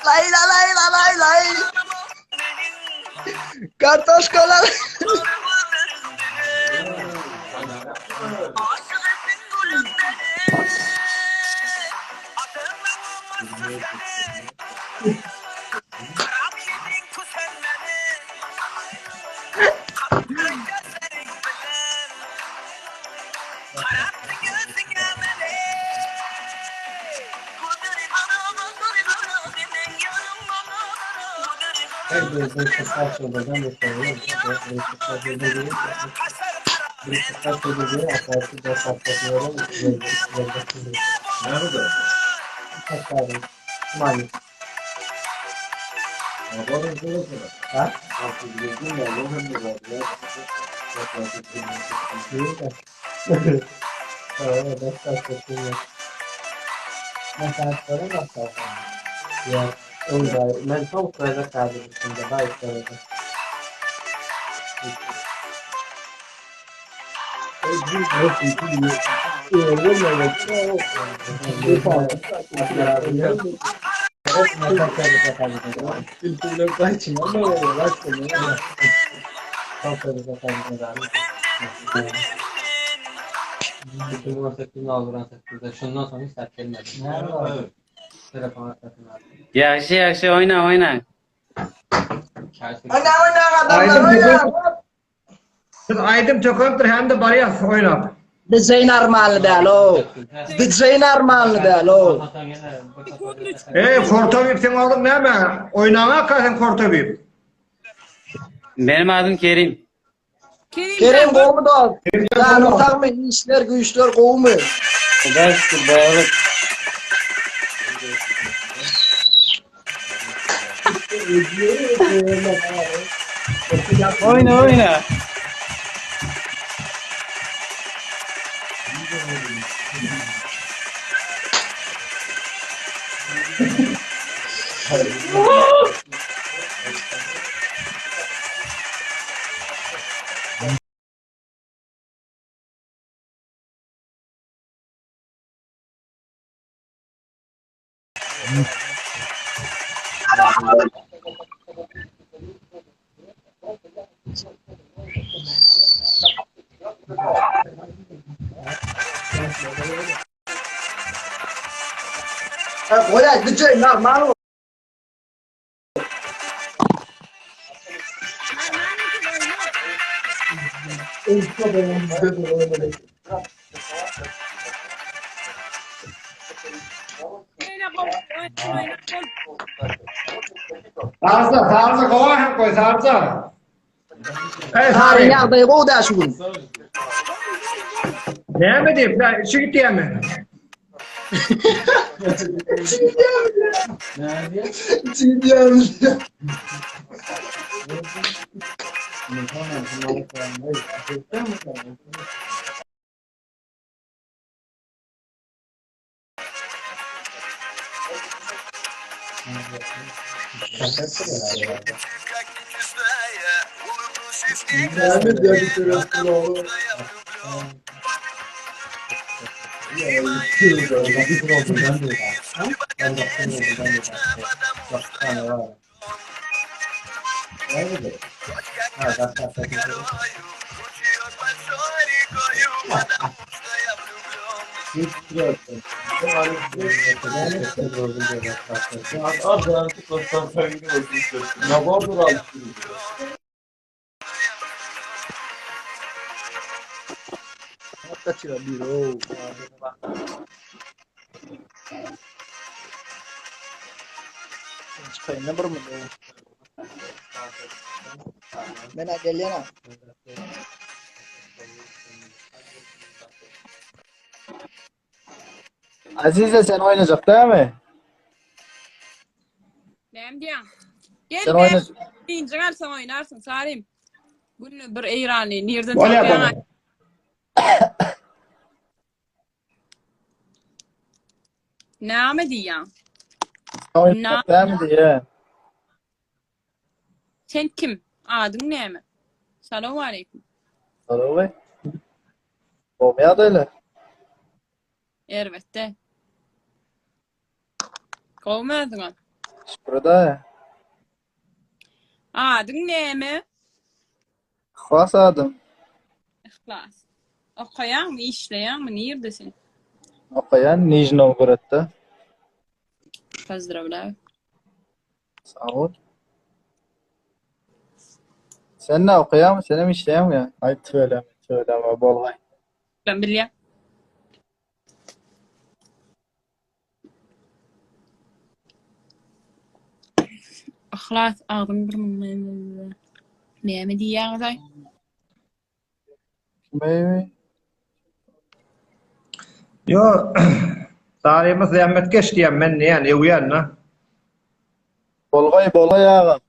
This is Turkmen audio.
Lay la lay la lay lay. Kartoşkalar. Ýagşy ýagşy oýna oýna. Oyna oyna adamlar oyna. Biz aýdym tökempdir hem-de barýas oýnap. DJ normalny däl o. DJ normalny däl o. Eý, Kortabip seň adyň näme? Oýnaňaka sen Kortabip. Benim adym Kerim. Kerim gowmy dost? Janyň sagmy? Işler güýçler gowmy? Hudaý şükür baýlyk. Oýna oýna. Goýaý DJ normal. Sarja, sarja gowy hem goý, sarja. Eý, Sary sary. ýagdaýy gowy dä şu gün. Näme diýip, nä, içi gitýärmi? İçi gidýärmi? Gaçyra bir o. Çykaýyn bir mı? Men gelýän. Azize sen oynayacak değil mi? Näme diýýäň? Gel Sen be. oyna. Birinji alsaň oýnarsyň Sarim. Günde bir Eýranly nirden Bolýar, tapýaň? bolýar. Näme diýýäň? Sen oynayacak değil mi diye. Sen kim? Adyň näme? Salam aleyküm. Sarılı. Olmaya da öyle. Erbetde. Gowmy özüňe? Şükür da. Adyň näme? Ihlas adım. Ihlas. Okaýaňmy, işleýäňmi, nirde sen? Okayan Nijni Novgorod'da. Pozdrawlaýu. Sağ ol. Sen ne okuyan mı? Sen mi işleyen mi ya? Ay tüveleme tüveleme bolgay. Ben bilýän. Yhlas agzym bir Näme diýýäňiz-aý? Kime? Yo, Sarymyz zähmetkeş diýen men diýen, öwýän na. Bolgay bolgay agam.